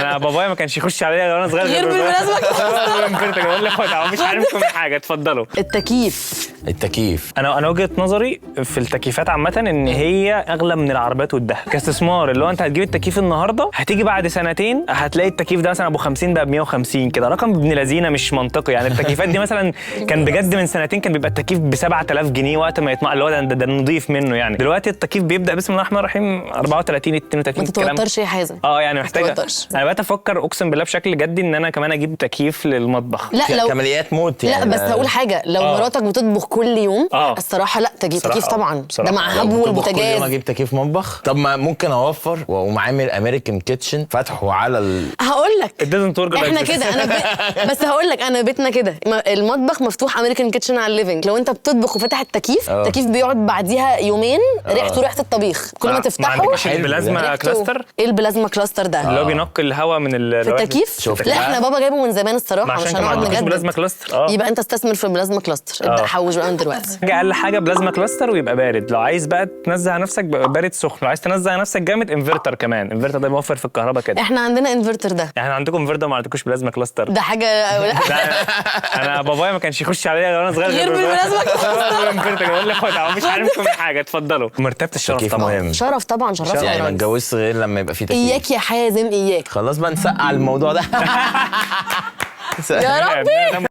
انا بابايا ما كانش يخش عليا وانا صغير غير بال plasma cluster. بقول لك خد، مش عارفكم من حاجه، اتفضلوا. التكييف. التكييف. انا وجهه نظري في التكييفات عامة ان هي اغلى من العربيات والذهب كاستثمار، اللي هو انت هتجيب التكييف النهارده، هتيجي بعد سنتين هتلاقي التكييف ده مثلا ابو 50 بقى ب 150 كده، رقم ابن لذينه مش منطقي يعني. التكييفات دي مثلا كان بجد من سنتين كان بيبقى التكييف ب 7000 جنيه وقت ما يطمع، اللي هو ده نضيف منه يعني. دلوقتي التكييف بيبدا بسم الله الرحمن الرحيم 34 32 ما الكلام. تتوترش يا حازم. اه يعني محتاجه. تتوترش. انا بقيت افكر اقسم بالله بشكل جدي ان انا كمان اجيب تكييف للمطبخ. لا لو كماليات موت يعني. لا بس هقول حاجه، لو مراتك بتطبخ كل يوم الصراحة لا تجيب بصراحة تكييف طبعا ده بصراحة. مع لو هبو بتطبخ كل يوم والبوتاجاز. اجيب تكييف مطبخ؟ طب ما ممكن اوفر واقوم عامل American kitchen فاتحة على هقول لك It doesn't work like احنا this. كده انا بس هقول لك انا بيتنا كده المطبخ مفتوح American kitchen على ال living، لو انت بتطبخ وفاتح التكييف التكييف بيقعد بعديها يومين ريحته ريحه الطبيخ، كل ما ما تفتحه عندكش حلو ده. البلازما cluster؟ ايه ال plasma cluster ده؟ اللي هو بينقي الهواء من في التكييف؟ شفت لا بقى؟ احنا بابا جايبه من زمان الصراحه، ما مش عشان كان ما هنقعد عندكش نجدد. plasma cluster يبقى انت استثمر في plasma cluster، ابدا حوش بقى من دلوقتي. حاجة اقل حاجة plasma cluster ويبقى بارد، لو عايز بقى تنزه نفسك بقى بارد سخن، لو عايز تنزه نفسك جامد انفرتر كمان، انفرتر ده بيوفر في الكهرباء كده. احنا عندنا انفرتر ده. يعني عندكم انفرتر ما عندكوش plasma cluster؟ ده حاجه. لا انا بابايا ما كانش يخش عليا وانا صغير غير بال plasma cluster. انفرتر بقول لك خد، مش عارفكم من حاجه، اتفضلوا. مرتبه الشرف تكييف طبعا. مهم. شرف طبعا، شرفنا يعني يا ما ريس. اتجوزش غير لما يبقى في تكييف. اياك يا حازم اياك. خلاص بقى نسقع الموضوع ده. يا ربي.